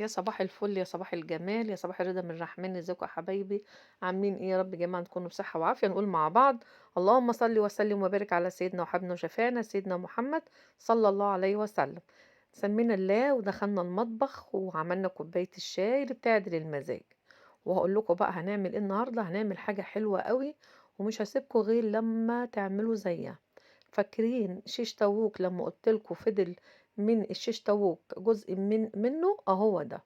يا صباح الفل، يا صباح الجمال، يا صباح الرضا من الرحمن. ازيكم يا حبايبي؟ عاملين ايه؟ يا رب جميعا تكونوا بصحة وعافية. نقول مع بعض اللهم صل وسلم وبارك على سيدنا وحبنا وشفانا سيدنا محمد صلى الله عليه وسلم. سمينا الله ودخلنا المطبخ وعملنا كوباية الشاي اللي بتعدل المزاج. وهقول لكم بقى هنعمل ايه النهارده. هنعمل حاجة حلوة قوي ومش هسيبكم غير لما تعملوا زيها. فاكرين شيش طاووق لما قلت لكم فضل من الشيش طاووق جزء منه؟ اهو ده،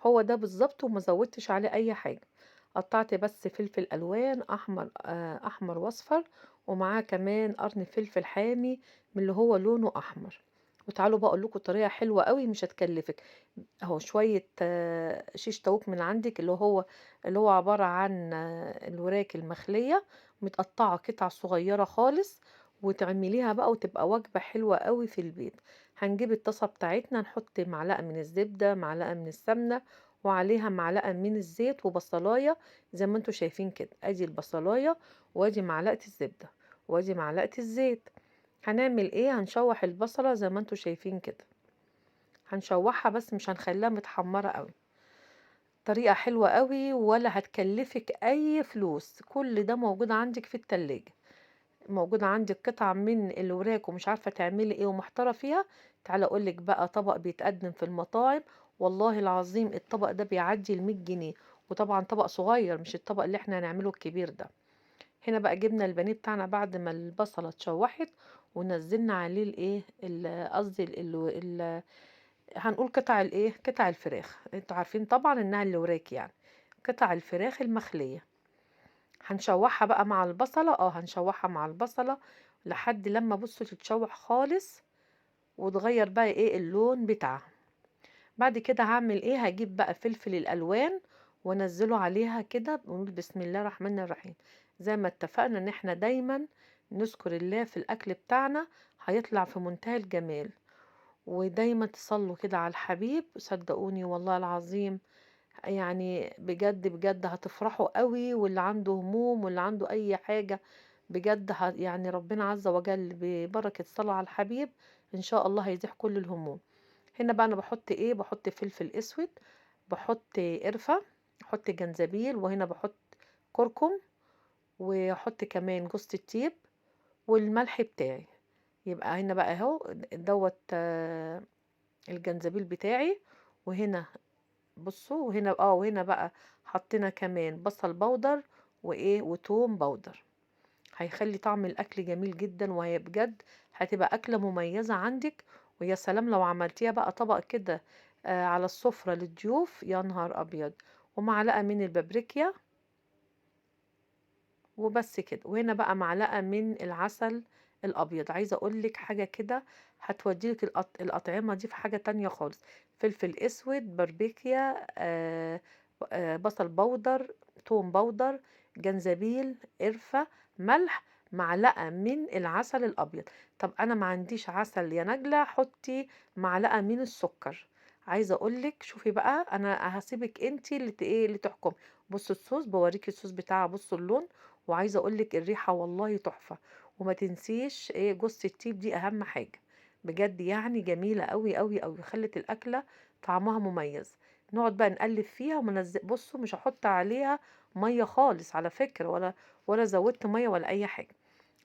هو ده بالظبط، وما زودتش عليه اي حاجة. قطعت بس فلفل الوان احمر واصفر، ومعاه كمان قرن فلفل حامي من اللي هو لونه احمر. وتعالوا بقى اقول لكم طريقه حلوة قوي مش هتكلفك. اهو شوية شيش طاووق من عندك اللي هو عبارة عن الوراك المخليه متقطعه قطع صغيرة خالص، وتعمليها بقى وتبقى وجبة حلوة قوي في البيت. هنجيب الطاسه بتاعتنا، نحط معلقه من الزبدة، معلقه من السمنة، وعليها معلقه من الزيت وبصلايه زي ما انتم شايفين كده. ادي البصلايه وادي معلقه الزبدة وادي معلقه الزيت. هنعمل ايه؟ هنشوح البصله زي ما انتم شايفين كده، هنشوحها بس مش هنخليها متحمره قوي. طريقه حلوة قوي ولا هتكلفك اي فلوس، كل ده موجود عندك في التلاجة. موجود عندك قطعة من الوراك ومش عارفة تعملي ايه ومحتارة فيها، تعالى اقولك بقى طبق بيتقدم في المطاعم والله العظيم الطبق ده بيعدي المية جنيه، وطبعا طبق صغير مش الطبق اللي احنا هنعمله الكبير ده. هنا بقى جبنا البانيه بتاعنا بعد ما البصلة اتشوحت ونزلنا عليه الايه، قصدي هنقول قطع الايه، قطع الفراخ. انتوا عارفين طبعا انها الوراك يعني قطع الفراخ المخلية. هنشوحها بقى مع البصلة، هنشوحها مع البصلة لحد لما بصوا تتشوح خالص وتغير بقى ايه اللون بتاعها. بعد كده هعمل ايه؟ هجيب بقى فلفل الالوان وانزله عليها كده، بنقول بسم الله الرحمن الرحيم. زي ما اتفقنا ان احنا دايما نذكر الله في الاكل بتاعنا، هيطلع في منتهى الجمال. ودايما تصلوا كده على الحبيب، صدقوني والله العظيم بجد بجد هتفرحوا قوي. واللي عنده هموم واللي عنده اي حاجة بجد ربنا عز وجل ببركة صلاة على الحبيب ان شاء الله هيزيح كل الهموم. هنا بقى انا بحط ايه؟ بحط فلفل اسود، بحط قرفة، بحط جنزبيل، وهنا بحط كركم، واحط كمان جوزة الطيب والملح بتاعي. يبقى هنا بقى اهو دوت، الجنزبيل بتاعي. وهنا بصوا، وهنا بقى حطينا كمان بصل بودر وايه وتوم بودر. هيخلي طعم الاكل جميل جدا، وهي بجد هتبقى اكله مميزة عندك. ويا سلام لو عملتيها بقى طبق كده، على السفرة للضيوف، يا نهار ابيض. ومعلقة من البابريكا وبس كده. وهنا بقى معلقه من العسل الابيض. عايزه اقول لك حاجة كده هتوديلك الاطعمة دي في حاجة تانية خالص. فلفل اسود، باربيكيا، بصل بودر، توم بودر، جنزبيل، قرفه، ملح، معلقه من العسل الابيض. طب انا ما عنديش عسل يا نجله، حطي معلقه من السكر. عايزه اقول لك شوفي بقى، انا هسيبك انتي اللي ايه اللي تحكمي. بصوا الصوص، بوريكي الصوص بتاعها، بصوا اللون، وعايزه اقول لك الريحة والله تحفة. وما تنسيش ايه جوزة الطيب دي اهم حاجة بجد، جميلة قوي قوي قوي، خلت الاكلة طعمها مميز. نقعد بقى نقلب فيها ومنزل. بصوا مش هحط عليها مية خالص على فكرة، ولا زودت مية ولا اي حاجة.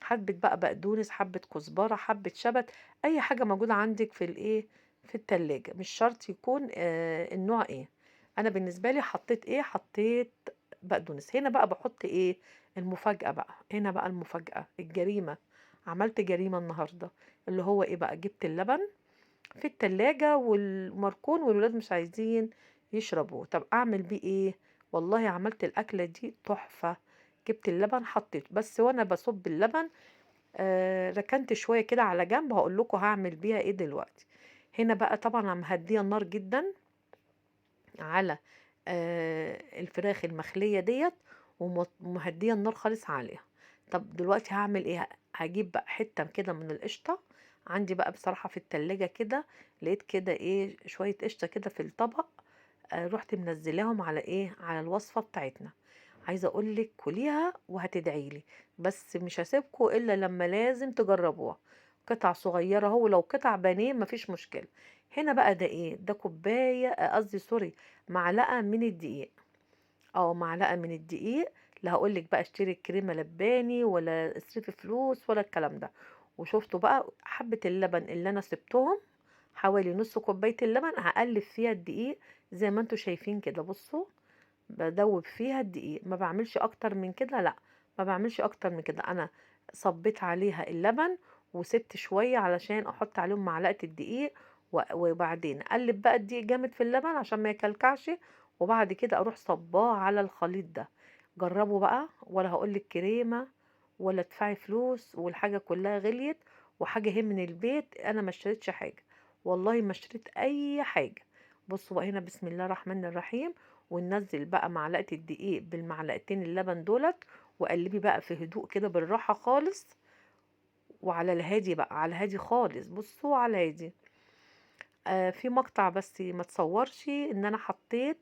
حبه بقى بقدونس، حبه كزبره، حبه شبت، اي حاجة موجودة عندك في الايه في التلاجة، مش شرط يكون النوع ايه. انا بالنسبة لي حطيت ايه؟ حطيت بقدونس. هنا بقى بحط ايه؟ المفاجاة بقى. هنا بقى المفاجاة، الجريمة. عملت جريمة النهارده، اللي هو ايه بقى؟ جبت اللبن في التلاجة والمركون والولاد مش عايزين يشربوه، طب اعمل بيه ايه؟ والله عملت الاكلة دي تحفة. جبت اللبن حطيته، بس وانا بصب اللبن، ركنت شوية كده على جنب، هقول لكم هعمل بيها ايه دلوقتي. هنا بقى طبعا انا مهديه النار جدا على الفراخ المخليه ديت، ومهديه النار خالص عليها. طب دلوقتي هعمل ايه؟ هجيب بقى حتة كده من القشطه عندي بقى بصراحة في التلاجة كده، لقيت كده ايه شوية قشطه كده في الطبق، رحت منزلاهم على ايه؟ على الوصفة بتاعتنا. عايزه اقول لك كليها وهتدعي لي، بس مش هسيبكم الا لما لازم تجربوها. قطع صغيرة اهو، لو قطع بانيه مفيش مشكلة. هنا بقى ده إيه، ده كوباية قصدي sorry معلقة من الدقيق. معلقة من الدقيق. لا هاقول لِك بقى اشتري كريمة لباني ولا اصرفي فلوس ولا الكلام ده. وشُفتوا بقى حبة اللبن اللي أنا سِبتهم حوالي نُص كوباية اللبن هاقلِّب فيها الدقيق زي ما أنتم شايفين كده. بُصّوا بادوّب فيها الدقيق، ما باعملش أكتر من كده، لأ، ما باعملش أكتر من كده. أنا صبيت عليها اللبن وسِبت شوية علشان أحط عليهم معلقة الدقيق، وبعدين أقلب بقى الدقيق جامد في اللبن عشان ما يكلكعش، وبعد كده أروح صباه على الخليط ده. جربوا بقى، ولا هاقول لِك كريمة ولا ادفعي فلوس، والحاجة كلها غليت، وحاجة اهي من البيت، أنا ما اشتريتش حاجة، والله ما اشتريت أي حاجة. بصوا بقى هنا بسم الله الرحمن الرحيم، وننزل بقى معلقة الدقيق بالمعلقتين اللبن دولت، وقلبي بقى في هدوء كده بالراحة خالص، وعلى الهادي بقى، على الهادي خالص. بصوا على الهادي. في مقطع بس ما تصورش ان انا حطيت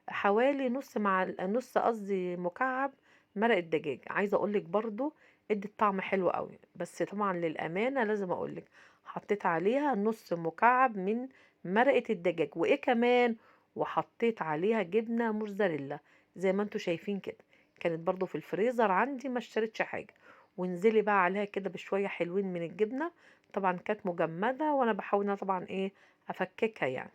حوالي نص مع نص قصدي مكعب مرق الدجاج. عايزه اقول لك برضو ادت طعم حلو قوي، بس طبعا للامانه لازم اقول لك حطيت عليها نص مكعب من مرقه الدجاج، وايه كمان، وحطيت عليها جبنه موتزاريلا زي ما انتوا شايفين كده، كانت برضو في الفريزر عندي ما اشتريتش حاجه. وانزلي بقى عليها كده بشويه حلوين من الجبنه، طبعا كانت مجمده وانا بحاول ان انا طبعا ايه افككها يعني.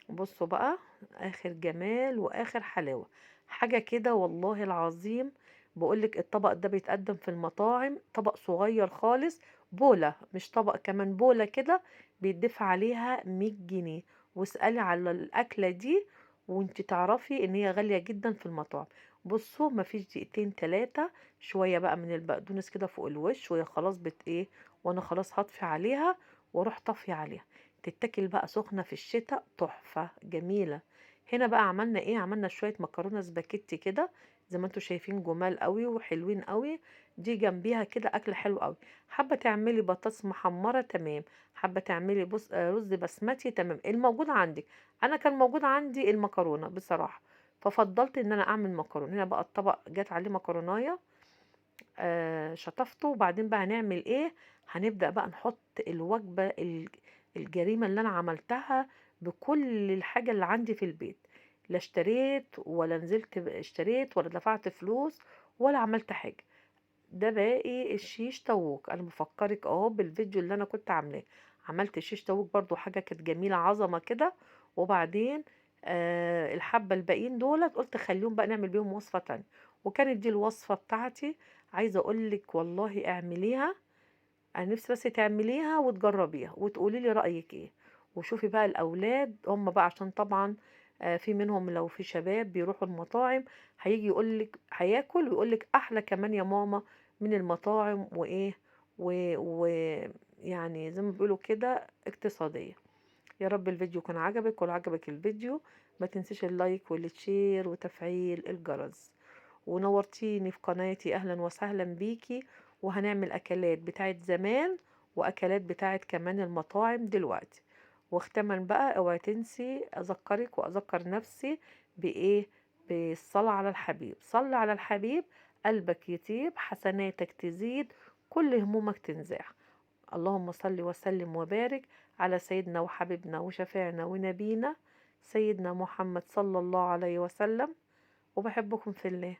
بصوا بقى اخر جمال واخر حلاوه، حاجه كده والله العظيم. بقولك الطبق ده بيتقدم في المطاعم، طبق صغير خالص، بوله مش طبق كمان، بوله كده بيدفع عليها 100 جنيه. واسألي على الاكله دي وانت تعرفي ان هي غاليه جدا في المطاعم. بصوا مفيش دقيقتين تلاتة، شويه بقى من البقدونس كده فوق الوش، وهي خلاص بت ايه، وانا خلاص هطفي عليها واروح طافيه عليها. تتاكل بقى سخنه في الشتاء، تحفه جميله. هنا بقى عملنا ايه، عملنا شويه مكرونه سباكيتي كده زي ما انتوا شايفين، جمال قوي وحلوين قوي. دي جنبيها كده اكله حلوه قوي. حابه تعملي بطاطس محمره تمام، حابه تعملي رز بسمتي تمام، الموجود عندك. انا كان موجود عندي المكرونه بصراحه، ففضلت ان انا اعمل مكرونه. هنا بقى الطبق جت عليه مكرونايه، شطفته. وبعدين بقى هنعمل ايه، هنبدا بقى نحط الوجبه الجريمه اللي انا عملتها بكل الحاجه اللي عندي في البيت. لا اشتريت ولا نزلت اشتريت ولا دفعت فلوس ولا عملت حاجه. ده باقي الشيش طاووق، انا بفكرك اهو بالفيديو اللي انا كنت عاملاه. عملت الشيش طاووق برضو حاجه كانت جميله عظمه كده. وبعدين الحبه الباقيين دولت قلت خليهم بقى نعمل بيهم وصفه تانية، وكانت دي الوصفه بتاعتي. عايزه اقولك والله اعمليها، انا نفسي بس تعمليها وتجربيها وتقولي لي رايك ايه. وشوفي بقى الاولاد هم بقى، عشان طبعا في منهم لو في شباب بيروحوا المطاعم هيجي يقولك هياكل ويقولك احلى كمان يا ماما من المطاعم، وايه ويعني زي ما بيقولوا كده اقتصاديه. يا رب الفيديو كان عجبك، ولو عجبك الفيديو ما تنسيش ال like وال share وتفعيل الجرس. ونورتيني في قناتي، اهلا وسهلا بيكي. وهنعمل اكلات بتاعت زمان واكلات بتاعت كمان المطاعم دلوقتي. واختما بقى اوعي تنسي اذكرك واذكر نفسي بايه، بالصلاة على الحبيب. صلي على الحبيب، قلبك يطيب، حسناتك تزيد، كل همومك تنزاح. اللهم صل وسلم وبارك على سيدنا وحبيبنا وشفيعنا ونبينا سيدنا محمد صلى الله عليه وسلم. وبحبكم في الله.